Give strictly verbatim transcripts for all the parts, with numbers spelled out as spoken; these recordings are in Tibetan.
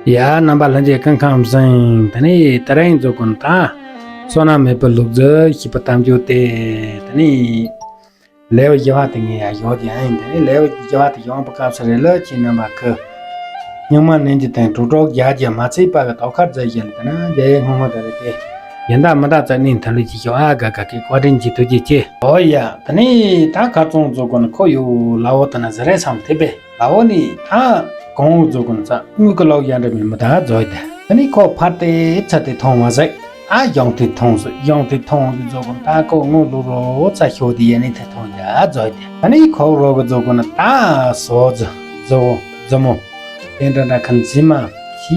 ཡ། རྣམ་པ་ལྷན་རྒྱས་སྐུ་ཁམས་བཟང་། དེ་ནས་དེ་རིང་རྫོགས་དགོན་ད་བསོད་ནམས་མེད་པའི་ལུག་རྫི་ཞེས་པ་གཏམ་རྒྱུད་དེ། དེ་ནས་ལེའུ་བཞི་པ་དེ་ངས་ཡང་ཞོག་ཀྱང་ཡིན། དེ་ནས་ལེའུ་བཞི་པ་དེ་ཡོང་པའི་སྐབས་སུ་རེ་ལ་ཁྱེད་རྣམ་པ་ཁུ་རྙིང་མ་ནན་གྱི་སྟེང་དྲུག་དྲུག་བརྒྱ་བརྒྱ་མ་ཚད་པ་གི་དོ་ཁར་མཛད་བཞིན་དེ་ན་རྒྱ་ཡེ་སྔོན་སྔོན་དེ་རེད་དེ། ཡིན་ད་མི་ད་ཙག་ནི་མཐུན་ལུས་ཀྱི་ཞོ་ཨ་ག་ག་གི་བཀའ་དྲིན་གྱི་ཐུགས་རྗེ་ཆེ། ཨོ་ཡ། དེ་ནས་ད་ཁ་ཚོང་རྫོགས་དགོན་ཁོ་ཡོ་ལ་འོ་དེ་ན་ཟི་རེ་སམ་ཐེ་པེ། ལ་འོ་ནི་ད་གོང་འོག་རྫོགས་དགོན་ཚ་དངུལ་གི་ལོག་ཡན་འདྲ་མིན་མི་ད་རྫོགས་དེ། དེ་ནས་ཁོ་ཕར་དེ་ཚ་དེ་མཐོང་བ་ཟེར། ཨ་གཞུང་དེ་མཐོང་ཟེར། གཞུང་དེ་མཐོང་ཟེར་རྫོགས་དགོན་ད་ཁོ་དངུལ་ལོ་རོ་ཚ་ཤོ་དེ་ཡན་ནི་དེ་མཐོང་ཡ་རྫོགས་དེ། དེ་ནས་ཁོ་རོག་གི་རྫོགས་དགོན་ད་སོ་ཛི་ཛི་བོ་ཛི་མོ། དེ་འདྲ་འདྲ་ཁན་ཇི་མ་ཤི་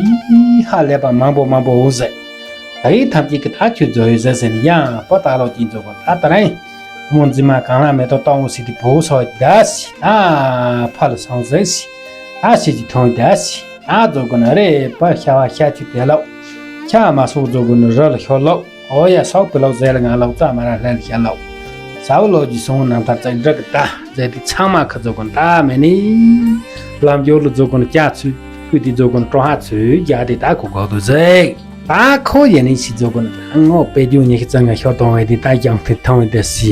ཧ་ལས་པ་མང་པོ་མང་པོ་འོ་ཟེར། ད་ཡི་ཐམས་ཅད་ཀྱི་ད་ཁྱོད་རྫོགས་ཡོད་ཟེར་ཟེར་ནས་ཡང་པོ་ད་ལོ་ཅིག་རྫོགས་དགོན་ད་ད་རིང་མོ་ཇི་མ་གང་ལ་མེ་ཏོག་གཏོང་འོ་ཟེར་དེ་བོ་སོ་ད་སི་ད་ཕ་ལ་སོང་ཟེར་སི་ད་སི་ཅི་ཐོང་ད་སི་ད་རྫོགས་དགོན་རེ་པ་ཤ་བ་ཤ་ཆུ་དེ་ལོ་ཤ་མ་སོགས་རྫོགས་དགོན་རི་ལ་ཤོ་ལོ། ཨོ་ཡ། སོག་པི་ལོག་ཟེར་ལ་ང་ལོག་ཙ་མ་ར་ལྷན་ཤ་ལོག་ས་བུ་ལོ་ཇི་སོང་རྣམ་ཐར་ཙག་འབྲི་གི་ད་ཟེར་དེ་ཚང་མ་ཁ་རྫོགས་དགོན་ད་མེ་ནི་ལམ་འབྱོར་ལ་རྫོགས་དགོན་ལྕགས་ཚུལ་ཀུ་དེ་རྫོགས་དགོན་ཀྲོ་ཧ་ཚུལ་རྒྱ་དེ་ད་ཁོ་གོ་དུ་ཟེར། ད་ཁོ་ཡ་ནི་ཞིག་རྫོགས་དགོན་ད་ངོ་པེ་ཇུ་ཉི་ཤི་ཙ་ང་ཤོར་གཏོང་བའི་དེ་ད་ཞང་དེ་ཐང་བའི་དེ་སི་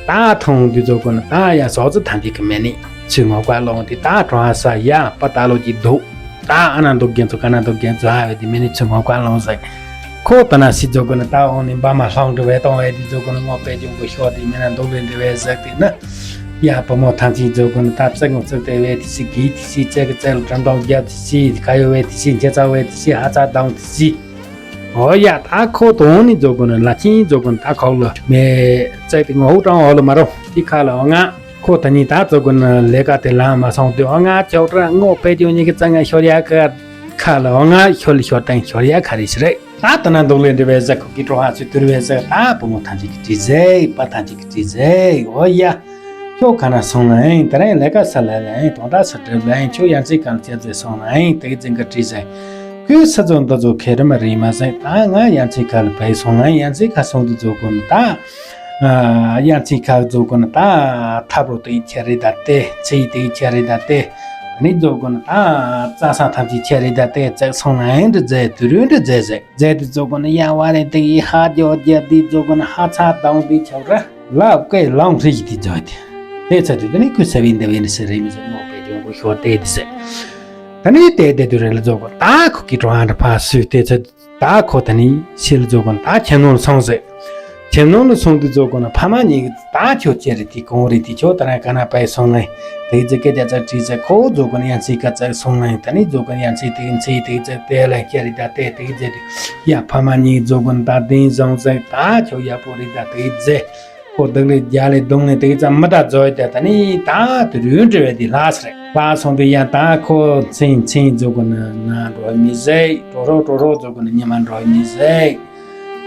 ད་ཐང་དེ་རྫོགས་དགོན་ད་ཡ་སོག་ཙི་ཐམས་ཅད་ཀྱི་མེ་ནི་ཚུལ་ངོ་བཀའ་ལོང་དེ་ད་ཀྲོ་ཧ་ས་ཡ་པ་ད་ལོ་ཇི་འདུག་ད་ཨ་ན་འདུག་རྒན་ཚོ་ག་ན་འདུག་རྒན་ཚོ་ཧ་བས་དེ་མི་ནི་ཚུར་ངོ་བཀའ་ལོང་ཟེར། ཁོ་ད་ན་སི་རྫོགས་དགོན་ད་འོང་ནི་འབའ་མ་ལྷོང་འདྲི་བས་གཏོང་བས་དེ་རྫོགས་དགོན་ངོ་པེ་ཇུ་གོ་ཤོག་དེ་མི་ན་འདུག་ལེ་འདྲི་བས་ཟེར་དེ་ན། ཡ་བུ་མོ་ཐམས་ཅད་རྫོགས་དགོན་ད་བཙག་ངོ་བཙག་དེ་བས་དེ་སི་གི་དེ་སི་བཙག་གི་བཙག་ལ་དྲན་གཏོང་རྒྱབ་དེ་སི་ཁ་ཡོ་བས་དེ་སི་འཁྱེ་ཚ་བས་དེ་སི་ཧ་ཚ་དང་དེ་སི། ཨོ་ཡ། ད་ཁོ་དོང་ནི་རྫོགས་དགོན་ལ་ཆིན་རྫོགས་དགོན་ད་ཁོག་ལ་མེ་བཙག་དེ་ངོ་ཧུ་ཀྲང་འོ་ལ་མ་རོ་དེ་ཁ་ལ་འོ་ང་། ཁོ་ད་ནི་ད་རྫོགས་དགོན་ལས་ཀ་དེ་ལ་མ་སོང་དུས་ཨ་ང་ཅོག་ཏྲ་ངོ་པེ་ཏིའུ་ཉི་གི་རྩ་ང་ཤོར་ཡ་ཁ་ཁ་ལ་ཨ་ང་ཤོར་ལི་ཤོར་ཏང་ཤོར་ཡ་ཁ་རི་ཤི་རེད། ད་ད་ན་འདུག་ལེ་འདྲི་བའི་ཟེ་ཁོ་གི་ཀྲོ་ཧ་ཚུ་དུར་བའི་ཟེ་ད་བུ་མོ་ཐམས་ཅད་ཀྱི་དྲི་ཟེ་པ་ཐམས་ཅད་ཀྱི་དྲི་ཟེ་ཨོ་ཡ། ཁྱོད་ག་ན་སོང་ན་ཨེ་ད་རེས་ལས་ཀ་ས་ལ་ལ་ཨེ་དོང་ད་ས་གྲིབ་ལ་ཨེ་ཁྱོད་ཡང་ཚིག་གང་བྱེད་ཟེ་སོང་ན་ཨེ་དེ་གི་འཛིན་གི་དྲི་ཟེ། ཁོས་ས་ཚོ་འདི་ཚོ་ཁེ་རི་མ་རི་མ་ཟེ་ད་ང་ཡང་ཚིག་ག་ལ་བས་སོང་ན་ཡང་ཚིག་ག་སོང་དུ་ཚོ་གོ་ན་ད། ཡང་ཚིག་ཁག་རྫོགས་དགོན་ད་ཐབ་རོ་དེའི་ཆ་རེ་ད་ཏེ་ཚེ་ཡི་དེའི་ཆ་རེ་ད་ཏེ་ནི་རྫོགས་དགོན་ད་རྩྭ་ས་ཐམས་ཅད་ཆ་རེ་ད་ཏེ་བཙག་སོང་ན་ཨེ་འདྲ་མཛད་དུ་རུ་འདྲ་མཛད་ཟེ་མཛད་དུ་རྫོགས་དགོན་ཡང་བ་རེ་དེ་ཡི་ཧ་ཇོ་རྒྱབ་དེ་རྫོགས་དགོན་ཧ་ཚ་དང་དེ་ཆོག་ར་ལབ་ཀའི་ལང་ཧྲི་ཡི་དེ་རྫོགས་དེ་དེ་ཚ་དུས་དེ་ནི་ཁུ་ས་བིན་དེ་བེ་ནི་སི་རེ་མི་ཟེ་ནོ་པེ་ཇོང་གོ་ཤོར་དེ་དེ་ཟེ་ད་ནི་དེ་དེ་དུ་རེ་ལ་རྫོགས་དགོན་ད་ཁུ་གི་གྲོང་ཨ་འདྲ་ཕ་སུས་དེ་ཚ། ད་ཁོ་ད་ནི་ཤེལ་རྫོགས་དགོན་ད་ཁྱེད་ནོར་སོང་ཟེར། ཁྱེད་ནོར་ལ་སོང་དུས་རྫོགས་དགོན་ཕ་མ་གཉིས་ཀྱི་ད་ཁྱོད་ཅེ་རེ་དེ་གོང་རེ་དེ་ཁྱོད་ད་ར་ག་ན་པའི་སོང་ནས་དེ་ཚེ་སྐད་ཆ་ཙག་དྲིས་ཚེ་ཁོ་རྫོགས་དགོན་ཡང་ཚིག་ག་ཙག་སོང་ནས་ད་ནི་རྫོགས་དགོན་ཡང་ཚིག་དེ་ཚིག་དེ་ཚེ་དེ་ལ་ཁྱེད་རེ་ད་དེ་དེ་ཚེ་དེ་ཡ་ཕ་མ་གཉིས་རྫོགས་དགོན་ད་དེ་བཟང་ཟེར་ད་ཁྱོད་ཡག་པོ་རེ་ད་དེ་ཚེ། ཁོ་སྡུག་ལས་རྒྱ་ལས་གདོང་ལས་དེ་ཙམ་མི་ད་རྫོགས་ཡོད་དེ་ད་ནི་ད་དུ་རུ་འབྲེལ་བའི་དེ་ལྷག་སེ་རེད། ལྷག་སོང་དུས་ཡང་ད་ཁོ་མཚན་མཚན་རྫོགས་དགོན་ན་འགྲོ་མི་ཟེར། གྲོ་རོ་གྲོ་རོ་རྫོགས་དགོན་ན་ཉི་མ་འགྲོ་མི་ཟེར།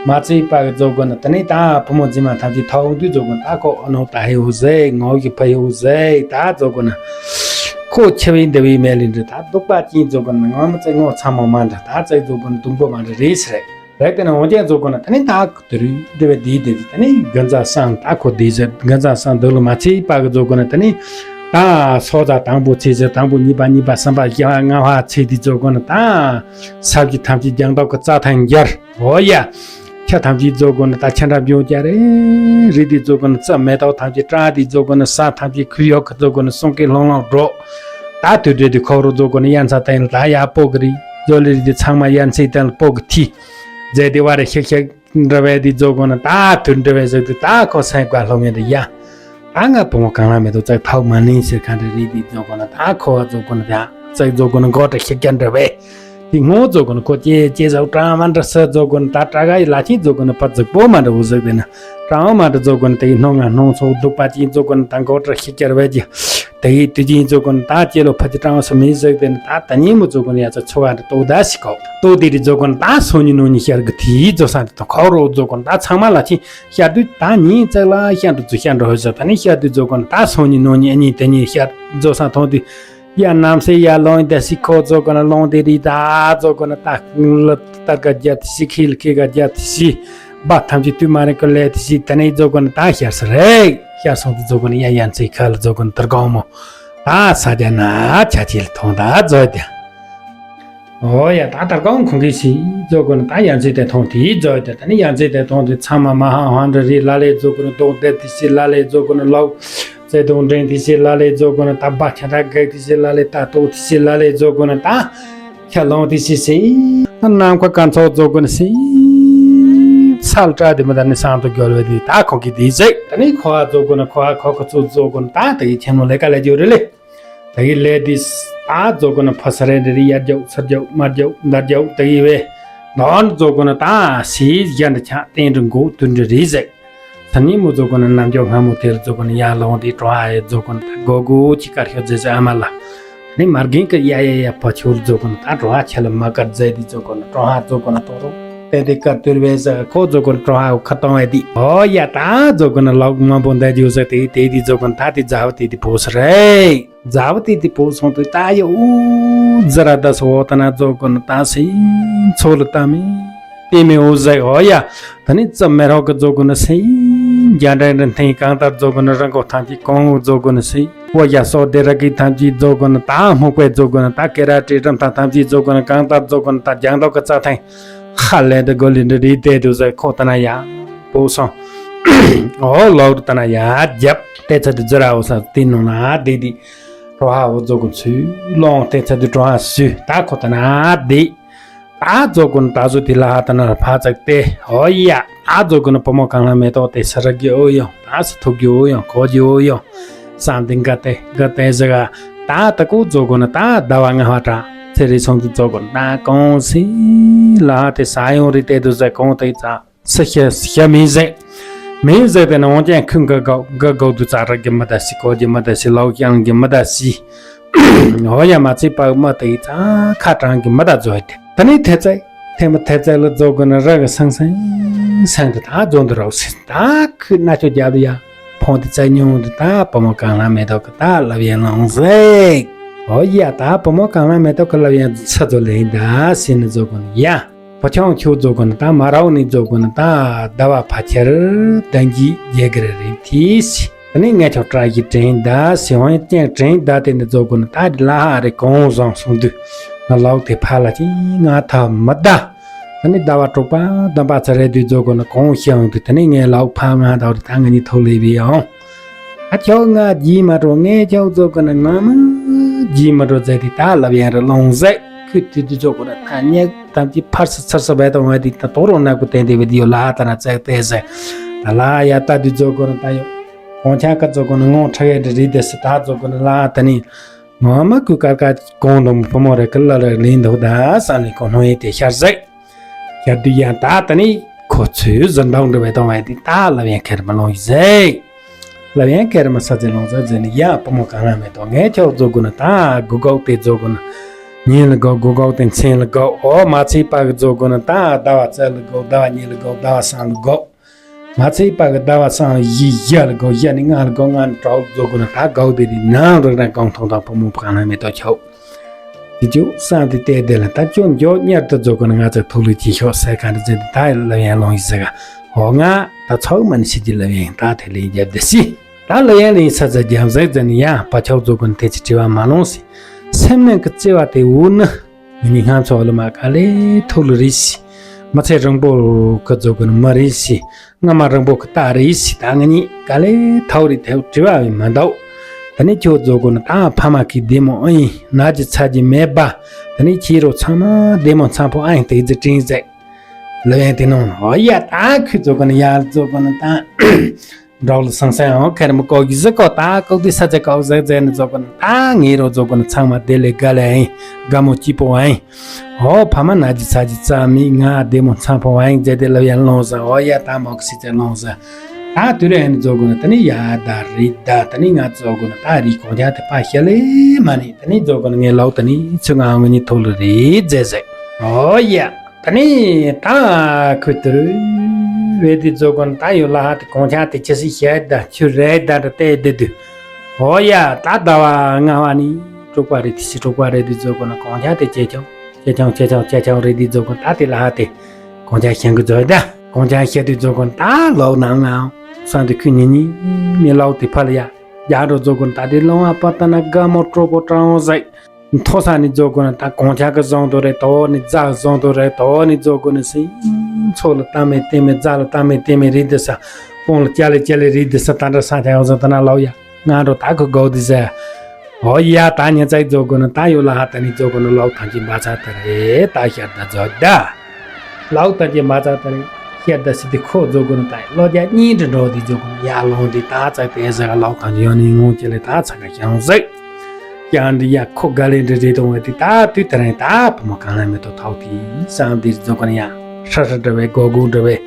མ་ཚིག་པ་གི་རྫོགས་དགོན་ན་ད་ནི་ད་བུ་མོ་རྫི་མ་ཐམས་ཅད་ཐོག་དུས་རྫོགས་དགོན་ད་ཁོ་ཨ་ནོ་ད་ཧེའུ་ཟེར། ངོ་གི་ཕ་ཧེའུ་ཟེར། ད་རྫོགས་དགོན་ན་ཁོ་ཆེ་བའི་འདི་བའི་མེ་ལི་འདྲི་ད་སྡུག་པ་ཅིག་རྫོགས་དགོན་ན་ང་མི་ཚེ་ངོ་ཚ་མོ་མ་འདྲ་ད་ཚེ་རྫོགས་དགོན་ན་དུང་པོ་མ་འདྲ་རེད་ཟེར་རེད། རེད་དེ་ནས་འོན་ཀྱང་རྫོགས་དགོན་ན་ད་ནི་ད་དུ་རུ་འབྲེལ་བའི་དེའི་དེ་དེ་ནི་དགུན་ཚ་སང་ད་ཁོ་དེའི་ཟེར་དགུན་ཚ་སང་འདི་ལོ་མ་ཚིག་པ་གི་རྫོགས་དགོན་ན་ད་ནི་ད་སོ་ཚ་དང་པོ་ཚེ་ཟེར་དང་པོ་གཉིས་པ་གཉིས་པ་གསུམ་པ་བཞི་པ་ལྔ་པ་ཚེ་དེ་རྫོགས་དགོན་ན་ད་ས་བཞི་ཐམས་ཅད་རྒྱང་ཐག་གི་རྩྭ་ཐང་འགྱར་འོ་ཡ། ཁྱ་ཐམས་ཅད་རྫོགས་དགོན་ན་ད་ཁྱ་འདྲ་བྱུང་རྒྱ་རེ་རི་དེ་རྫོགས་དགོན་ན་རྩྭ་མེ་ཏོག་ཐམས་ཅད་བཀྲ་དེ་རྫོགས་དགོན་ན་ས་ཐམས་ཅད་ཁུ་ཡོག་གི་རྫོགས་དགོན་ན་སོང་གི་ལྷུང་ལྷུང་འགྲོ། ད་དུས་འབྲེལ་དེ་ཁོག་རུ་རྫོགས་དགོན་ན་ཡ་མཚན་ད་ཡིན་ལ་ད་ཡ་སྤོ་གི་རི་རྫོགས་ལི་རི་དེ་ཚང་མ་ཡ་མཚན་ད་ལ་སྤོ་གི་ཐི། རྫས་དེ་བ་རེ་ཤིག་ཤིག་འདྲ་བའི་དེ་རྫོགས་དགོན་ན་ད་དུར་འདྲ་བའི་ཟེར་དུས་ད་ཁོ་སེམས་དགའ་ལྷོ་ངེས་དུ་ཡ། ད་ང་བུ་མོ་གང་ལ་མེད་དུ་ཙག་ཐག་མ་ནིང་ཟེར་ག་འདྲ་རེད་དེ་རྫོགས་དགོན་ན་ད་ཁོ་བ་རྫོགས་དགོན་ན་ད་ཙག་རྫོགས་དགོན་ན་མགོ་དྲ་ཤིག་རྒྱ་འདྲ་བའི། དེ་ངོ་རྫོགས་དགོན་ན་ཁོ་ཅེ་ཅེ་ཟག་གྲང་མ་འདྲ་ས་རྫོགས་དགོན་ན་ད་དྲ་ག་ཡི་ལ་ཆིན་རྫོགས་དགོན་ན་ཕ་རྫིག་པོ་མ་འདྲ་འུ་ཟག་དེ་ན་གྲང་མ་འདྲ་རྫོགས་དགོན་ན་དེ་ཡི་སྣང་ང་སྣང་ཚོགས་སྡུག་པ་ཅིག་རྫོགས་དགོན་ན་ད་མགོ་དྲ་ཤིག་རྒྱ་བའི་ཀྱི། དེ་ཡི་དུས་རྒྱུན་རྫོགས་དགོན་ན་ད་ཅེ་ལོ་ཕ་ཅི་གྲང་སུ་མི་ཟག་དེ་ན་ད་ད་ཉིན་མོ་རྫོགས་དགོན་ན་ཡ་ཚ་ཚོ་བ་འདྲ་ཏོ་ད་ཞིག་གོ་ཏོ་དེ་རི་རྫོགས་དགོན་ན་ད་སོ་ཉི་ནོ་ཉི་ཤར་གི་དེ་ཡི་རྫོགས་ས་འདི་དང་ཁོག་རོ་རྫོགས་དགོན་ན་ད་ཚང་མ་ལ་ཆིན། ཤར་དུས་ད་ཉིན་བཙག་ལ་ཤར་དུ་ཚུ་ཤར་འགྲོ་ཧོད་ཟེར་ད་ནི་ཤར་དུས་རྫོགས་དགོན་ད་སང་ཉིན་ནོ་ཉིན་ཨ་ཉིན་དེ་ཉིན་ཤར་རྫོགས་སང་མཐོང་དུས་ཡ་ནམ་སེ་ཡ་ལོང་ཡིན་ད་སི་ཁོ་རྫོགས་དགོན་ན་ལོང་དེ་རི་ད་རྫོགས་དགོན་ན་ད་ལ་ཏར་ག་རྒྱབ་དེ་སི་ཁི་ལ་ཁི་ག་རྒྱབ་དེ་སི་བ་ཐམས་ཅད་དུས་མ་རེད་ཀ་ལས་དེ་སི་ད་ནི་རྫོགས་དགོན་ན་ད་ཤར་ས་རེད་ཤར་སོང་དུས་རྫོགས་དགོན་ན་ཡ་ཡ་ཚེ་ཁ་ལ་རྫོགས་དགོན་ན་དར་གོང་མོ་ད་ས་རྒྱ་ན་ཆ་ཆེ་ལ་མཐོང་ད་རྫོགས་དེ། ཨོ་ཡ། ད་ད་གང་ཁོང་གིས་སི་རྫོགས་དགོས་ན་ད་ཡ་མཚན་དེ་མཐོང་དེ་རྫོགས་ཡོད་དེ། ད་ནི་ཡ་མཚན་དེ་མཐོང་དེ་ཚང་མ་མ་ཧ་ཧ་འདྲ་རེད། ལ་ལས་རྫོགས་དགོས་ན་རྡོག་རྡེབ་དེ་སི། ལ་ལས་རྫོགས་དགོས་ན་ལོག་བརྩེ་དུང་འདྲེན་དེ་སི། ལ་ལས་རྫོགས་དགོས་ན་ད་བ་ཁྱ་ད་གེག་དེ་སི། ལ་ལས་ད་ཏོག་དེ་སི། ལ་ལས་རྫོགས་དགོས་ན་ད་ཁྱ་ལོང་དེ་སི་སི། ད་ནམ་མཁའ་སྐར་ཚོགས་རྫོགས་དགོས་ན་སི། ཚལ་བཀྲ་དེ་མི་ད་ནི་སང་དུ་རྒྱལ་བའི་དེ། ད་ཁོང་གིས་དེ་ཟེར། ད་ནི་ཁོ་ཧ་རྫོགས་དགོས་ན་ཁོ་ཧ། ཁོ་ཁོ་ཚོ་རྫོགས་དགོས་ན་ད་ད་ཡི་ཁྱེད་མོ་ལས་ཀ་ལས་རྒྱུ་རེད་ལེ། ད་གི་ལས་འདི་ད་རྫོགས་དགོས་ན་ཕ་ས་རེ་འདི་རི་ཡར་རྒྱབ་ཚུར་རྒྱབ་མར་རྒྱབ་འདར་རྒྱབ་ད་གི་བས། ནོར་རྫོགས་དགོས་ན་ད་སི་ཡར་འདི་ཆགས་སྟེང་དུ་འགོག་དུ་འདྲི་རི་ཟེར། ས་ནི་མོ་རྫོགས་དགོས་ན་ནམ་རྒྱབ་སྔ་མོ་དེར་རྫོགས་དགོས་ན་ཡར་ལོང་དེ་གྲོ་ཧ་ཡེ་རྫོགས་དགོས་ན་ད་གོ་གོ་ཅི་དཀར་ཤོག་མཛེས་ཟེར་ཨ་མ་ལ། ནི་མར་རྒན་གི་ཡ་ཡ་ཡ་ཕ་ཆུར་རྫོགས་དགོས་ན་ད་གྲོ་ཧ་ཆ་ལ་མ་དཀར་མཛེས་དེ་རྫོགས་དགོས་ན་གྲོ་ཧ་རྫོགས་དགོས་ན་ཏོ་རོ་ཏན་ཏན་དཀར་དུར་བས་ཟེར། ཁོ་རྫོགས་དགོས་ན་གྲོ་ཧ་ཁ་གཏོང་བས་དེ། ཨོ་ཡ། ད་རྫོགས་དགོས་ན་ལོག་མང་པོ་འདའ་རྒྱུ་ཟེར་དེ་དེ་དེ་རྫོགས་དགོས་ན་ད་དེ་རྫ་བ་དེ་དེ་བོ་ས་རེད། རྫ་བ་དེ་དེ་བོ་སོང་དུས་ད་ཡ་ཨུ་ཛ་ར་ད་སོ་ད་ན་རྫོགས་དགོས་ན་ད་སེ་མཚོ་ལ་ད་མི་དེ་མི་ཨུ་ཟེར། ཨོ་ཡ། ད་ནི་ཙམ་མེ་རོག་གི་རྫོགས་དགོས་ན་སེ་རྒྱ་འདྲེན་རིན་ཐེངས་གང་ལྟར་རྫོགས་དགོས་ན་རང་གོ་ཐང་གི་གོང་འུ་རྫོགས་དགོས་ན་སེ་ཨོ་ཡ་སོ་དེ་ར་གི་ཐང་གི་རྫོགས་དགོས་ན་ད་སྨུག་པའི་རྫོགས་དགོས་ན་ད་ཀེ་ར་ཏི་རམ་ཐང་ཐང་གི་རྫོགས་དགོས་ན་གང་ལྟར་རྫོགས་དགོས་ན་ད་རྒྱང་ཐོག་གི་རྩྭ་ཐང་ཧ་ལས་ད་གོ་ལི་འདྲ་རི་དེ་དུ་ཟེར། ཁོ་ད་ན་ཡ་བོ་སོང་། ཨོ་ལོག་ད་ན་ཡ་རྒྱབ་ཏེ་ཚ་དུ་ཛ་ར་ཨོ་ས་དེ་ནང་ན་དེ་དེ། གྲོ་ཧ་འུ་རྫོགས་དགོས་ཚུལ་ལོང་ཏེ་ཚ་དུ་གྲོ་ཧ་སུ་ད་ཁོ་ད་ན་དེ། ད་རྫོགས་དགོས་ན་ད་གཟུགས་དེ་ལ་ཧ་ད་ན་ཕ་ཙག་སྟེ། ཨོ་ཡ། ད་རྫོགས་དགོས་ན་བུ་མོ་གང་ལ་མེ་ཏོག་དེ་ས་ར་གི་ཨོ་ཡོང་ད་ས་ཐུག་གི་ཨོ་ཡོང་གོ་གི་ཨོ་ཡོང་སང་དེ་ག་ཏེ་ག་ཏེ་ཟེར་ག་ད་ད་ཀོ་རྫོགས་དགོས་ན་ད་ཟླ་བ་ལྔ་བ་དྲ་ཚེ་རི་སོང་དུ་རྫོགས་དགོས་ན་ད་གོང་སི་ལ་ཧ་དེ་ས་ཡོང་རི་ཏེ་དུ་ཟེར་གོང་ཏེ་ཙ། ས་ཤ་ཤ་མིན་ཟེར། མིན་ཟེར་དེ་ནི་འོང་ཀྱང་ཁུན་ག་གའུ་ག་གའུ་དུ་ཙག་ར་གི་མི་ད་སི་གོ་གི་མི་ད་སི་ལའུ་ཀྱང་གི་མི་ད་སི། འོ་ཡ་མ་ཚིག་པ་མ་ད་ཡི་ཙག་ཁ་གྲང་གི་མི་ད་ཛོ་ཡི་དེ། ད་ནི་ཐེ་ཚེ་ཐེ་མ་ཐེ་ཚེ་ལ་ཛོ་གི་ན་ར་གི་སང་སང་སང་གི་ད་ཛོ་འདི་རོ་སི་ད་ཁུ་ན་ཆོ་རྒྱབ་ཡ་ཕོང་དེ་ཙག་ཉུང་དུ་ད་བུ་མོ་གང་ལ་མེ་ཏོག་གི་ད་ལབ་ཡ་ལོང་ཟེར། འོ་ཡ་ད་བུ་མོ་གང་ལ་མེ་ཏོག་གི་ལབ་ཡ་ས་ཛོ་ལེ་ཡིན་ད་སི་ནི་ཛོ་གི་ན་ཡ། བུ་ཆུང་ཁྱོད་རྫོགས་དགོས་ན་ད་མ་ར་བ་ནི་རྫོགས་དགོས་ན་ད་ཟླ་བ་ཕ་ཁྱེར་ལྡན་གྱི་རྒྱལ་གྱི་རེ་རེ་ཐིས། ད་ནི་ངས་ཁྱོད་བཀྲ་ཤིས་དྲན་ད་སི་ཧོན་ཀྱང་དྲན་ད་དེ་ནི་རྫོགས་དགོས་ན་ད་དེ་ལ་ཧ་རེ་གང་བཟང་སོང་དུས་ང་ལོག་དེ་ཕ་ལ་ཅི་ང་ཐ་མི་ད། ད་ནི་ཟླ་བ་དྲུག་པ་བདུན་པ་ཚེ་རེ་དུས་རྫོགས་དགོས་ན་གང་ཤེས་འོང་དུས་ད་ནི་ངས་ལོག་ཕ་ང་ད་རེ་ད་ང་ནི་ཐོག་ལེ་བི་ཡང་། ཨ་ཁྱོད་ང་རྒྱུས་མ་འགྲོ། ངས་ཁྱོད་རྫོགས་དགོས་ན་ང་མ་རྒྱུས་མ་འགྲོ་ཟེར་དེ་ད་ལབ་ཡང་རེ་ལོང་ཟེར། ཁུ་དུས་དུས་རྫོགས་དགོས་ན་ད་ཉག་ཐམས་ཅད་ཕར་སི་ཚར་སི་བས་དང་བས་དེ་ད་དོ་རོ་ནག་པོ་བསྟན་དེ་བས་དེ་ཡོད་ལ་ད་ན་ཙག་ཏེ་ཟེར། ད་ལ་ཡ་ད་དུས་རྫོགས་དགོས་ན་ད་ཡོད་གོང་ཆ་ཀ་རྫོགས་དགོས་ན་ངོ་ཁྲ་ཡ་དེ་རི་དེ་སི་ད་རྫོགས་དགོས་ན་ལ་ད་ནི་ངོ་མ་ཀུ་ཀར་ཀ་གོང་དུ་བུ་མོ་རེ་ཀི་ལ་རེ་ལིན་འདུག་ད་ས་ནི་གོ་ནོ་ཡེ་དེ་ཤར་ཟེར། ཡར་དུ་ཡང་ད་ད་ནི་ཁོ་ཚོས་གཟི་མདངས་འདྲ་བའི་གཏོང་བའི་དེ་ད་ལབ་ཡང་ཁེར་མ་ལོང་ཡི་ཟེར། ལབ་ཡང་ཁེར་མ་ས་ཚེ་ལོང་ཟེར་ཟེར་ནི་ཡ་བུ་མོ་གང་ལ་མེད་དོ། ངས་ཁྱོད་རྫོགས་དགོས་ན་ད་དགུ་གོག་དེ་རྫོགས་དགོས་ན་ཉིན་ལ་གོག་དགུ་གོག་དེ་མཚན་ལ་གོག་འོ་མ་ཚིག་པ་གི་རྫོགས་དགོས་ན་ད་ཟླ་བ་རྩ་ལ་གོག་ཟླ་བ་གཉིས་ལ་གོག་ཟླ་བ་སང་ལ་གོག་མ་ཚིག་པ་གི་ཟླ་བ་སང་བཞི་བཞི་ལ་གོག་བཞི་ནི་ལྔ་ལ་གོག་ལྔ་ནི་དྲུག་ལ་རྫོགས་དགོས་ན་ད་གོག་དེ་རི་ནང་རིག་ན་གང་མཐོང་དང་བུ་མོ་གང་ལ་མེད་དོ་ཁྱོད། དེ་ཅུ་སང་དེ་ལྟས་དེ་ལ་ད་ཅུ་མགྱོགས་མྱུར་དུ་རྫོགས་དགོས་ན་ང་ཚོ་ཐུགས་ལུས་ཀྱི་ཤོག་ཟེར་ག་འདྲ་ཟེར་ཏེ་ད་ལབ་ཡང་ལོང་ཡི་ཟེར་ག་འོ་ང་ད་ཚོགས་མ་ནི་ཤི་རྒྱུ་ལབ་ཡང་ད་དེ་ལས་རྒྱབ་དེ་སི། ད་ལབ་ཡང་ལིང་ས་ཚ་རྒྱབ་ཟེར་ཟེར་ནི་ཡང་བ་ཆོག་རྫོགས་དགོས་ན་དེ་ཅི་དྲི་བ་མ་ལོང་སི། སེམས་ནང་གི་བརྩེ་བ་དེ་འུ་ནི། ངེད་གཉིས་སྔ་ཚོགས་ལ་མ་ག་ལེ་ཐུགས་ལ་རེད་ཤི། མ་ཚད་རིང་པོ་གི་རྫོགས་དགོས་ན་མ་རེད་ཤི། སྔ་མ་རིང་པོ་གི་རྟགས་རེད་ཤི། ད་ང་གཉིས་ག་ལེ་ཐག་རེད་ཐག་དྲི་བ་བས་མ་འདུག་ད་ནི་ཁྱོད་རྫོགས་དགོས་ན་ད་ཕ་མ་གི་བདེ་མོ་ཨེ་ཡིན་ན་ཅི་ཚ་གི་མེད་པ། ད་ནི་ཁྱེད་རོ་ཚང་མ་བདེ་མོ་ཚང་པོ་ཨེ་ཡིན་དེ་ཟི་དྲིན་ཟེར། ལོ་ཡན་དེ་ནང་ཨོ་ཡ་ད་ཁོས་རྫོགས་དགོས་ན་ཡ་རྫོགས་དགོས་ན་ད། འགྲོགས་ལ་སང་སང་ཡང་ཁེར་མི་ཀོ་གི་ཟི་ཀོ་ད་ཀོ་དི་ས་ཆ་ཀོ་ཟེར་ཟེར་ནི་རྫོགས་དགོས་ན་ད་ངའི་རོ་རྫོགས་དགོས་ན་ཚང་མ་བདེ་ལེ་དགའ་ལེ་ཨིན། དགའ་མོ་སྐྱིད་པོ་ཨིན། ཨོ་ཕ་མ་ན་ཅི་ཚ་ཅི་ཙ་མི་ང་བདེ་མོ་ཚང་པོ་ཨིན་ཟེར་དེ་ལབ་ཡང་ལོང་ཟེར། ཨོ་ཡ་ད་མོ་གི་སི་ཚེ་ལོང་ཟེར། ད་དུས་རེ་ཨིན་རྫོགས་དགོས་ན་ད་ནི་ཡ་ད་རི་ད་ད་ནི་ང་རྫོགས་དགོས་ན་ད་རི་གོང་ཆ་དེ་ཕ་ཤ་ལེ་མ་ནི་ད་ནི་རྫོགས་དགོས་ན་ངའི་ལོག་ད་ནི་ཚུ་ང་ང་ནི་ཐོག་ལ་རི་ཟེར་ཟེར། ཨོ་ཡ། ད་ནི་ད་ཁོས་དེ་རུ་བས་དེ་རྫོགས་དགོས་ན་ད་ཡོད་ལ་ཧ་དེ་གོང་ཆ་དེ་ཅི་སི་ཤད་ད་ཆུ་རེད་ད་འདྲ་བལྟས་བསྡད་དུས། ཨོ་ཡ་ད་ཟླ་བ་ལྔ་བ་ནི་དྲུག་པ་རེད། དེ་སི་དྲུག་པ་རེད་དེ་རྫོགས་དགོས་ན་གོང་ཆ་དེ་ཇེ་ཆུང་ཇེ་ཆུང་ཇེ་ཆུང་ཇེ་ཆུང་རེད་དེ་རྫོགས་དགོས་ན་ད་དེ་ལ་ཧ་དེ་གོང་ཆ་ཤན་གི་རྫོགས་ད་གོང་ཆ་ཤད་དུས་རྫོགས་དགོས་ན་ད་ལོག་ནང་ནའང་སང་དེ་ཁོས་ཉིན་ཉིན་མི་ལོག་དེ་ཕ་ལ་ཡ་རྒྱ་རོ་རྫོགས་དགོས་ན་ད་དེ་ལོང་ཨ་པ་ད་ན་དགའ་མོ་སྤྲོ་པོ་དྲང་ཟེར། མཐོ་ས་ནས་རྫོགས་དགོས་ན་ད་གངས་འཁྱག་གི་ཟངས་དུ་རེད། དོ་ནས་རྫ་ཟངས་དུ་རེད། དོ་ནས་རྫོགས་དགོས་ན་སིང་མཚོ་ལ་ལྟ་མེད་བལྟས་མེད་རྫ་ལ་ལྟ་མེད་བལྟས་མེད་རེད་འདི་ས། སྤང་ལ་སྐྱ་ལེ་སྐྱ་ལེ་རེད་འདི་ས། ད་འདྲ་ས་ཆ་ཡོང་ས་ད་ན་ལོག་ཡ། ང་འགྲོ་ད་ཁོ་དགོས་འདི་ཟེར། ཨོ་ཡ། ད་ཉིན་ཙག་རྫོགས་དགོས་ན་ད་ཡོད་ལ་ཧ་ད་ནི་རྫོགས་དགོས་ན་ལོག་ཐང་གི་མ་ཚ་ད་རེད། ད་ཤར་ད་རྫོགས་ད། ལོག་ཐང་གི་མ་ཚ་ད་རེད། ཤར་ད་སི་དི་ཁོ་རྫོགས་དགོས་ན་ད་ལོག་རྒྱ་གཉིས་འདྲ་འགྲོ་འདི་རྫོགས་དགོས་ན་ཡ་ལོང་འདི་ད་ཙག་དེ་ཟེར་ལོག་ཐང་གི་ཡོད་ནི་ངོ་ཅི་ལེ་ད་ཚ་ག་ཤང་ཟིག་ཀྱང་འདི་ཡ་ཁོ་ག་ལེ་འདྲི་རེ་གཏོང་བ་དེ་ད་དུས་དེ་རིང་ད་བུ་མོ་གང་ལ་མེ་ཏོག་ཐོག་དེ་བསམ་དེ་རྫོགས་ཀྱི་ན་ཡ་ཧྲ་ཧྲ་འདྲ་བའི་གོ་གོ་འདྲ་བའི།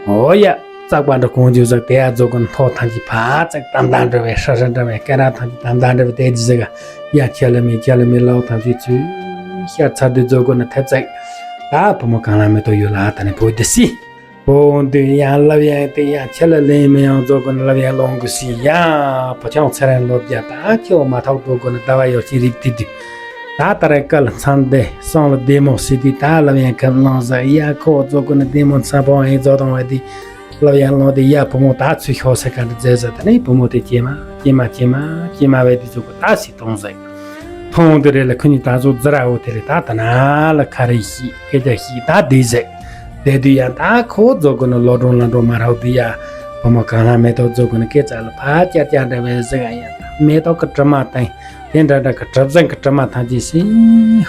ཨོ་ཡ། རྩག་པ་འདྲ་གོང་འཇུ་ཟག་དེ་ཡ་རྫོགས་ཀྱི་ན་ཐོག་ཐང་གི་ཕ་ཙག་དམ་དམ་འདྲ་བའི་ཧྲ་ཧྲ་འདྲ་བའི་སྐེ་རགས་ཐང་གི་དམ་དམ་འདྲ་བའི་དེ་ཇི་ཟེ་ག་ཡ་ཁྱེད་ལ་མི་ཁྱེད་ལ་མི་ལོག་ཐང་གི་ཚུལ་ཤར་ཚར་དུས་རྫོགས་ཀྱི་ན་ཐེབས་ཙག་ད་བུ་མོ་གང་ལ་མེ་ཏོག་ཡོད་ལ་ད་ནི་བུ་དེ་སི། བོ་འདི་ཡང་ལབ་ཡང་དེ་ཡང་ཁྱེད་ལ་ལན་མི་ཡང་རྫོགས་ཀྱི་ན་ལབ་ཡང་ལོང་གི་སི་ཡ། བུ་ཆུང་ཚེ་རིང་ལོ་བརྒྱ་ད་ཁྱེད་འོ་མ་ཐོག་རྫོགས་ཀྱི་ན་ཟླ་བ་ཡོད་ཅི་རིག་དེ་དུས། ད་ལྟ་རེ་སྐལ་མཚམས་དེ་སོང་ལ་བདེ་མོ་སི་དུས་ད་ལབ་ཡང་ཁམས་ལོང་ཟ་ཡ་ཁོ་རྫོགས་ཀྱི་ན་བདེ་མོ་མཚམས་པོ་ཡང་རྫོགས་དང་བ་དེ་ལབ་ཡང་ལོང་དེ་ཡ་བུ་མོ་ད་ཚུལ་ཤོག་སེ་ག་འདྲ་མཛད་ཟ་ད་ནི་བུ་མོ་དེ་ཀྱེ་མ་ཀྱེ་མ་ཀྱེ་མ་ཀྱེ་མ་བས་དེ་རྫོགས་ཀྱི་ད་སི་གཏོང་ཟེར། མཐོང་དེ་རེད་ལ་ཁོ་གཉིས་ད་གཟོད་ཛ་ར་འོ་དེ་རེད་ད་ད་ན་ལ་ཁ་རེ་ཤི་སྐད་ཆ་ཤི་ད་དེ་ཟེར། དེ་དུས་ཡང་ད་ཁོ་རྫོགས་ཀྱི་ན་ལོ་གྲོང་ལ་འགྲོ་མ་རག་དུས་ཡ། བུ་མོ་གང་ལ་མེ་ཏོག་རྫོགས་ཀྱི་ན་སྐད་ཆ་ལ་ཕ་ཅར་ཅར་འདྲ་བའི་ཟེར་ཡ་ཡ་ད་མེ་ཏོག་གི་དྲི་མ་དང་དེ་འདྲ་འདྲ་གི་གྲིབ་ཟན་གི་དྲི་མ་ཐམས་ཅད་སིང་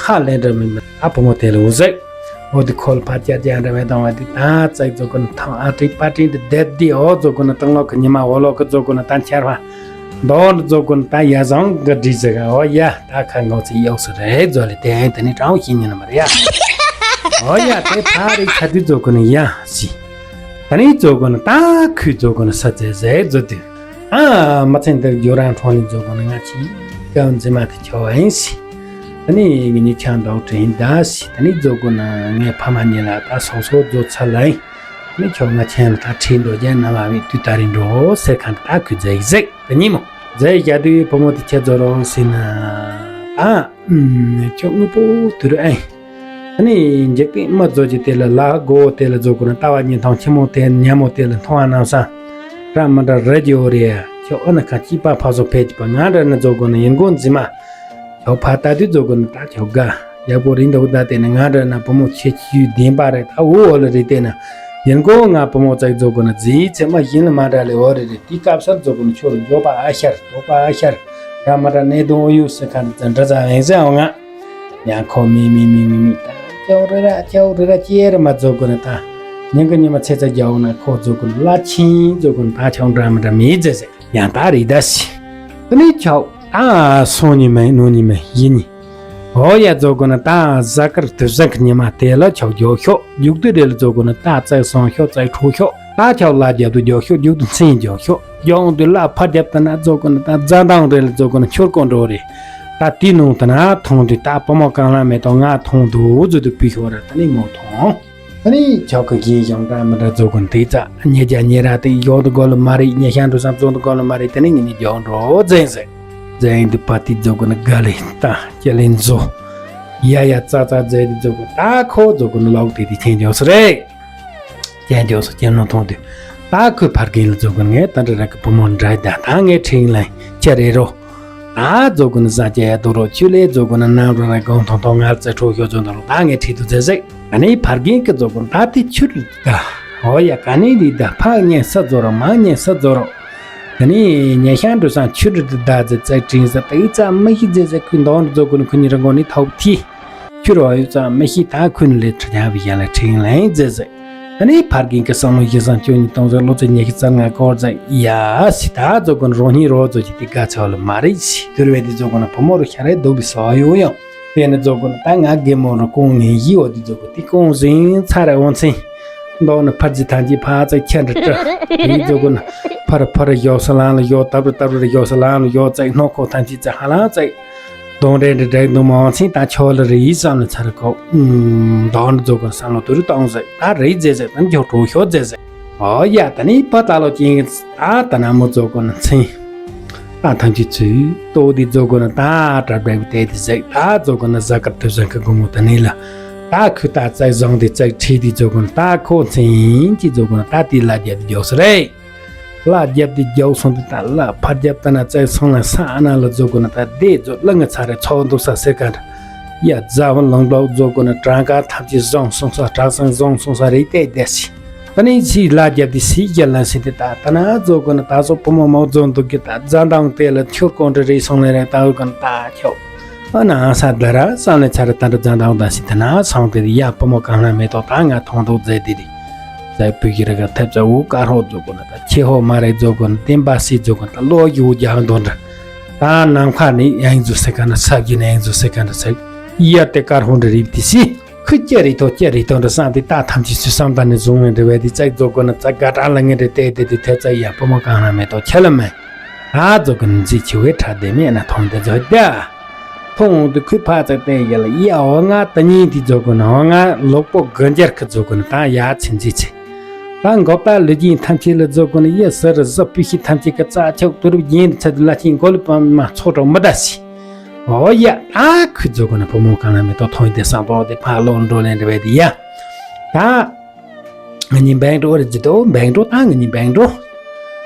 ཧ་ལས་འདྲ་མི་མི་ད་བུ་མོ་དེ་ལ་འུ་ཟེར། འོ་དེ་ཁོ་ལ་ཕ་ཅར་ཅར་འདྲ་བའི་དང་བ་དེ་ད་ཙག་རྫོགས་ཀྱི་ན་ཐང་ཨ་ཏི་པ་ཏི་འདི་དེབ་དེ་འོ་རྫོགས་ཀྱི་ན་སྟེང་ལོག་གི་ཉི་མ་འོ་ལོག་གི་རྫོགས་ཀྱི་ན་ད་འཆར་བ། མདོ་འདི་རྫོགས་ཀུན་ད་ཡ་བཟང་གི་བྲིས་ཟེར་ག་ཨོ་ཡ་ད་ཁ་ངོ་ཚེ་གཡོག་སུ་རེད་རྫོགས་ལེ་དེ་ཨེ་དེ་ནི་གྲང་ཤིང་ཉིན་མ་རེད་ཡ། ཨོ་ཡ་དེ་ཕ་རེ་ཁ་དུས་རྫོགས་ཀུན་ཡ་སི། ད་ནི་རྫོགས་ཀུན་ད་ཁུས་རྫོགས་ཀུན་ས་ཚེ་ཟེར་རྫོགས་དུས། ཨ་མ་ཚན་དེར་རྒྱུ་རང་ཁྲོང་ནི་རྫོགས་ཀུན་ང་ཆི་ཀའུ་འཛི་མ་དེ་ཁྱོ་ཨེན་སི། ད་ནི་ངི་ནི་ཆང་འདོག་དྲིན་ད་སི་ད་ནི་རྫོགས་ཀུན་ངའི་ཕ་མ་གཉིས་ལ་ད་སོ་སོ་རྫོགས་ཚར་ལ་ཨིན། ད་ནི་ཁྱོ་ང་ཆེན་ལ་ད་ཁྲིད་འགྲོ་རྒྱ་ན་བ་བི་དུས་ད་རིང་འགྲོ་ཟེར་ཁ་ད་ཁུས་ཟེག་ཟེག་ད་ཉིན་མོ། རྫས་རྒྱ་དུས་བུ་མོ་དེ་ཁྱེད་རྫོགས་རོགས་ཟེར་ན། ཨ། ཁྱོད་དངོས་པོ་དུ་རུ་ཨེ། ཨ་ནི་འཇིག་རྟེན་མ་རྫོགས་ཀྱི་དེ་ལ་ལ་དགོ་དེ་ལ་རྫོགས་དགོས་ན་ལྟ་བ་ཉིན་ཐང་ཆི་མོ་དེ་ཉ་མོ་དེ་ལ་མཐོང་བ་ནམ་སང་། ར་མ་འདྲ་རེད་ཀྱི་འོ་རེད། ཁྱོད་ཨ་ན་ཁ་གཅིག་པ་ཕ་སོ་ཕེད་ཀྱི་པ་ང་འདྲ་ན་རྫོགས་དགོས་ན་ཡིན་དགོ་འཛི་མ། ཁྱོད་ཕ་ལྟ་དུས་རྫོགས་དགོས་ན་ད་ཁྱོད་དགའ། ཡག་པོ་རིན་འདུག་ད་དེ་ནི་ང་འདྲ་ན་བུ་མོ་ཁྱེད་ཀྱི་བདེན་པ་རེད་ད་འུ་འོ་ལ་རེད་དེ་ན། ཡིན་དགོ་ང་བུ་མོ་ཙག་རྫོགས་དགོས་ན་རྫིའི་ཚེ་མ་ཡིན་ལ་མ་འདྲ་ལེ་འོ་རེད་རེད་དེ་སྐབས་སར་རྫོགས་དགོས་ན་ཁྱོད་ལ་འགྱོད་པ་ཨ་ཤར་དོགས་པ་ཨ་ཤར། ར་མ་ར་གནས་དོན་ཨུ་ཡུག་སི་ཁ་འདྲ་འདྲ་ཙ་བེང་ཟེ་འོ་ང་། ཡང་ཁོ་མི་མི་མི་མི་མི་ད་ཅའོ་རི་ར་ཅའོ་རི་ར་ཅེ་རི་མ་རྫོགས་དགོས་ན་ད། ཉིན་གི་ཉི་མ་ཚེ་ཚ་རྒྱ་འོ་ན་ཁོ་རྫོགས་དགོས་ན་ལ་ཆིན་རྫོགས་དགོས་ན་ད་ཆའོ་འདྲ་མ་འདྲ་མི་ཟེ་ཟེ། ཡང་ད་རེད་ད་སི། ད་ནི་ཆའོ་ད་སོང་ཉི་མ་ནོ་ཉི་མ་ཡིན་ནི། འོ་ཡ་རྫོགས་དགོས་ན་ད་གཟའ་སྐར་དུས་བཟང་གི་ཉི་མ་དེ་ལ་ཆའོ་མགྱོགས་ཤོག་མཇུག་ཏུ་རེ་ལ་རྫོགས་དགོས་ན་ད་ཙག་སོང་ཤོག་ཙག་འཕྲོ་ཤོག་ད་ཆའོ་ལ་རྒྱབ་ཏུ་མགྱོགས་ཤོག་མཇུག་ཏུ་མཚན་མགྱོགས་ཤོག་མགྱོགས་འོང་དུས་ལ་ཕར་རྒྱབ་ད་ན་རྫོགས་དགོས་ན་ད་རྫ་འདང་རེ་ལ་རྫོགས་དགོས་ན་ཁྱོར་ཀོ་འགྲོ་རེད། ད་དེའི་ནང་དུ་ན་མཐོང་དུས་ད་བུ་མོ་གང་ལ་མེད་དང་ང་མཐོང་འདུག་ཟེར་དུ་བུ་ཤོག་ར་ད་ནི་མོ་མཐོང་། ད་ནི་ཆོག་གི་གིས་ཡང་འདྲ་མི་འདྲ་རྫོགས་དགོས་ན་དེ་ཙ་ཉེ་རྒྱ་ཉེ་ར་དེ་ཡོག་ཏུ་གོ་ལ་མ་རེད་ཉེ་ཤང་འགྲོ་སང་རྫོགས་ཏུ་གོ་ལ་མ་རེད་དེ་ནི་ངེད་གཉིས་མགྱོགས་འགྲོ་ཟེར་ཟེར། ཟེར་ཡིན་དུས་པ་དེ་རྫོགས་དགོས་ན་དགའ་ལེ་ད་ཁྱེད་ལེན་བཟོ། ཡ་ཡ་ཙ་ཙ་ཟེར་དུས་རྫོགས་དགོས་ད་ཁོ་རྫོགས་དགོས་ན་ལོག་དེ་དེ་ཁྱེད་འཇོག་སུ་རེད། ཅན་ཇོ་སོ་ཅན་ནོ་མཐོང་དུས། ད་ཁོས་ཕར་རྒན་ལ་རྫོགས་དགོས་ངས་ད་འདྲ་ར་གི་བུ་མོ་འདྲ་ད་ད་ངས་ཁྲིད་ལན་ཁྱེད་རེ་རོ། ད་རྫོགས་དགོས་ན་ཟ་ཅེ་ཡ་དུ་རོ་ཁྱོད་ལས་རྫོགས་དགོས་ན་ནམ་རོ་ར་གང་ཐོང་ཐོང་ངར་ཙེ་ཁྲོ་ཤོ་ཅོ་ད་རོ་ད་ངས་ཁྲིད་དུ་ཙེ་ཟེག་ད་ནི་ཕར་རྒན་གི་རྫོགས་དགོས་ད་དེ་ཁྱོད་རེད་ད། ཨོ་ཡ་ག་ནི་རེད་ད་ཕག་ཉན་ས་རྫོགས་རོ་མ་ཉན་ས་རྫོགས་རོ། ད་ནི་ཉན་ཤང་འགྲོ་སང་ཁྱོད་རེད་ད་ཙེ་ཙེ་དྲིན་ས་ད་ཨི་ཙ་མི་ཤི་ཙེ་ཟེག་ཁོས་འདང་རྫོགས་དགོས་ན་ཁོ་གཉིས་རང་གོ་ནི་ཐོབ་ཐི། ཁྱོད་རོ་ཡོད་ཙང་མི་ཤེས་ད་ཁུན་ལས་ཁྲི་ཆང་བི་ཡ་ལ་ཁྲིང་ལན་ཟེར་ཟེར། ད་ནི་ཕར་རྒན་གྱི་བསམ་བློ་ཡིད་བཟང་སྐྱོ་ཉིད་གཏོང་ཟེར་བློ་རྩེ་ཉེ་ཤི་རྩར་ང་སྐོར་ཟེར་ཡ་སི་ད་རྫོགས་དགོས་ན་རོ་སྙིང་རོ་རྫོགས་ཀྱི་དེ་དགའ་ཚོད་ལ་མ་རེད་ཤི་དུར་བས་དེ་རྫོགས་དགོས་ན་བུ་མོ་རུ་ཤ་རེ་སྡུག་གི་སོ་ཡོ་ཡང་དེ་ནི་རྫོགས་དགོས་ན་ད་ང་རྒན་མོ་རུ་ཀོང་ངེ་ཡི་འོ་དེ་རྫོགས་དགོས་དེ་ཀོང་ཟིང་ཚ་རེ་འོང་ཚིང་། མདོག་ནི་ཕར་ཅི་ཐང་ཅི་ཕ་ཙེ་ཁྱེད་འདྲི་སྤྲི། དེའི་རྫོགས་དགོས་ན་ཕར་ཕར་ཡོ་ས་ལང་ལ་ཡོ་ཏབ་རི་ཏབ་རི་ཡོ་ས་ལང་ལ་ཡོ་ཙེ་སྣོ་ཁོ་ཐང་ཅི་ཙེ་ཧ་ལང་ཙེ། གདོང་འདྲེ་འདྲེ་འདྲེ་གདོང་མང་ཚིག་དང་ཆོ་ལ་རེ་ཡིས་བསམ་ལ་ཚར་གོ། མདོག་འདྲེ་རྫོགས་དགོས་ན་བསམ་བློ་དུ་རུ་གཏོང་ཟེར་ད་རེ་ཟེར་ཟེར་ད་མགྱོགས་གྲོ་ཤོ་ཟེར་ཟེར། ཨོ་ཡ་ད་ནི་པ་ད་ལོ་ཅིང་ད་ད་ན་མོ་རྫོགས་དགོས་ན་ཚིང་། ད་ཐང་ཅི་ཚུལ་ཏོ་དེ་རྫོགས་དགོས་ན་ད་དྲ་བྲལ་བའི་དེ་དེ་ཟེག་ད་རྫོགས་དགོས་ན་ཟ་ཀར་དུ་ཟན་ཁ་གོ་མོ་ད་ནི་ལ། ད་ཁུ་ད་ཙེ་བཟང་དེ་ཙེ་ཁྲི་དེ་རྫོགས་དགོས་ན་ད་ཁོ་ཚིང་ཅི་རྫོགས་དགོས་ན་ད་དེ་ལ་རྒྱབ་རྒྱོགས་སུ་རེད། ལ་རྒྱབ་དེ་རྒྱབ་སོང་དེ་ད་ལ་ཕར་རྒྱབ་ད་ན་བཙལ་སོང་ལ་ས་ཨ་ན་ལ་རྫོགས་དགོས་ན་ད་དེ་རྫོགས་ལ་ངི་ཚ་རེ་ཚོགས་འདུག་ས་ཟེར་ག་འདྲ། ཡ་རྫ་བ་ལང་ལོག་རྫོགས་དགོས་ན་གྲངས་ཀ་ཐམས་ཅད་བཟང་སོང་ས་གྲགས་སང་བཟང་སོང་ས་རེད་བལྟས་བསྡད་ཤི། ད་ནི་ཕྱིའི་ལ་རྒྱབ་དེ་སི་རྒྱ་ལ་སི་དེ་ད་ད་ན་རྫོགས་དགོས་ན་ད་སོ་བུ་མོ་མོ་རྫོགས་འདུག་གི་ད་རྫ་འདང་དེ་ལ་ཁྱོད་ཀོང་དྲི་རེད་སོང་ལེ་རེད་ད་འུ་ག་ན་ད་ཁྱོད། ཨ་ན་ཨ་ས་དེ་ར་བསམ་ལེ་ཚ་ར་ད་འདྲ་རྫ་འདང་དང་སི་ད་ན་སང་དེ་ཡ་བུ་མོ་གང་ན་མེ་ཏོག་ད་ང་མཐོང་འདུག་མཛད་དེ་རེད། ཟའི་བུ་གི་ར་ག་ཐེབས་ཙ་འུ་དཀར་ཧོ་རྫོགས་དགོས་ན་ད་ཁྱེད་ཧོ་མ་རེད་རྫོགས་དགོས་ན་བསྟན་པ་སི་རྫོགས་དགོས་ན་ད་ལོ་ཡུ་རྒྱག་འདོན་འདྲ། ད་ནམ་མཁའ་ནི་ཡང་རྫོགས་སེ་ག་ན་ས་བརྒྱུད་ནས་ཡང་རྫོགས་སེ་ག་ན་ས་ཡར་དེ་དཀར་ཧོ་འདྲ་རིབ་དེ་སི། ཁུ་ཅི་རི་ཐོ་ཅི་རི་ཐོ་འདྲ་བསམ་སྟེ་རྟགས་ཐམས་ཅད་ཚུལ་བསམ་དང་ནི་བཟུང་བའི་འདྲ་བས་དེ་ཙག་རྫོགས་དགོས་ན་ཙག་དགའ་གྲགས་ལ་ངེས་འདྲ་བལྟས་ཏེ་དེ་ཐེབས་ཙག་ཡ་བུ་མོ་གང་ན་མེ་ཏོག་ཁྱེད་ལ་མེད། ད་རྫོགས་དགོས་ན་མཛེས་ཆེ་བའི་ཁྲ་ལྡེ་མེད་ན་མཐོང་དེ་རྫོགས་ད། མཐོང་འོང་དུ་ཁུ་ཕ་ཙག་བལྟས་ཡ་ལ་ཡ་འོ་ང་ད་ཉིན་དེ་རྫོགས་དགོས་ན་འོ་ང་ལོག་པོ་དགུ་འཇར་ཁུ་རྫོགས་དགོས་ན་ད་ཡ་ཚེ་མཛེས་ཆེ། ད་མགོ་པ་ལུས་རྒྱུན་ཐམས་ཅད་ལ་རྫོགས་དགོས་ན་ཡ་ཟི་རི་ཟི་སྤུས་ཤི་ཐམས་ཅད་ཀྱི་རྩ་ཆོག་དུ་རུབ་རྒྱན་དུ་ཚད་དུ་ལ་ཆེན་མགོ་ལུས་པ་མ་ཚོགས་གྲོགས་མི་ད་སི། ཨོ་ཡ། ཨ་ཁུ་རྫོགས་དགོས་ན་བུ་མོ་གང་ན་མེ་ཏོག་མཐོང་ཡིན་དེ་བསམ་པ་དེ་ཕ་ལོག་འགྲོ་ལེན་འདྲ་བས་དེ་ཡ། ད། ང་གཉིས་བེང་འགྲོ་རེ་ཇི་ཏོ་བེང་འགྲོ་ད་ང་གཉིས་བེང་འགྲོ།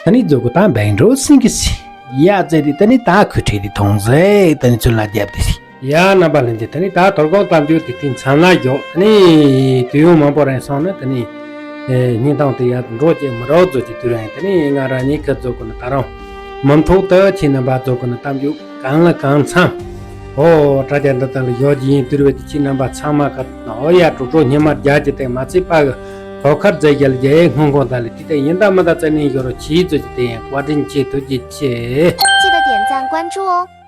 ད་ནི་རྫོགས་དགོས་ད་བེང་འགྲོ་སིང་གི་སི། ཡ་ཙེ་དེ་ད་ནི་ད་ཁུ་ཁྲིད་དེ་མཐོང་ཟེ་ད་ནི་ཚུར་ལ་རྒྱབ་དེ་སི། ཡ་རྣམ་པ་ལྷན་རྒྱས་ད་ནི་ད་དོ་དགོང་གཏམ་རྒྱུད་དེ་དེ་མཚམས་ལ་འཇོག་ད་ནི་དུས་ཡུན་མང་པོ་རིང་སོང་ན་ད་ནི། ཨེ་སྙིང་གཏམ་དེ་ཡར་འགྲོ་ཅེས་མི་རོགས་རྫོགས་ཀྱི་དུས་རིང་ད་ནི་ང་རང་གཉིས་ཁུ་རྫོགས་དགོས་ན་ད་རང་། མུ་མཐུད་དུ་ཁྱེད་རྣམ་པ་རྫོགས་དགོས་ན་གཏམ་རྒྱུད་གང་ལ་གང་འཚམ། ཨོ་དྲ་རྒྱ་འདི་དག་ལ་ཡོད་ཀྱི་ཡིན་དུས་རེད་དེ་ཁྱེད་རྣམ་པ་ཚང་མ་ག་ཨོ་ཡ་དྲུག་དྲུག་སྙེ་མ་རྒྱ་ཅི་སྟེ་མ་ཚིག་པ་གི་ཐོག་ཁར་རྫས་རྒྱལ་རྒྱལ་ཡའི་སྔོན་གོང་དག་ལས་དེ་ལྟ་ཡིན་ད་མི་ད་རྩ་ནས་ཡོད་རོ་ཁྱེད་ཚོ་ཀྱི་དེ་ཡང་བཀའ་དྲིན་ཆེ་ཐུགས་རྗེ་ཆེ། 记得点赞关注哦。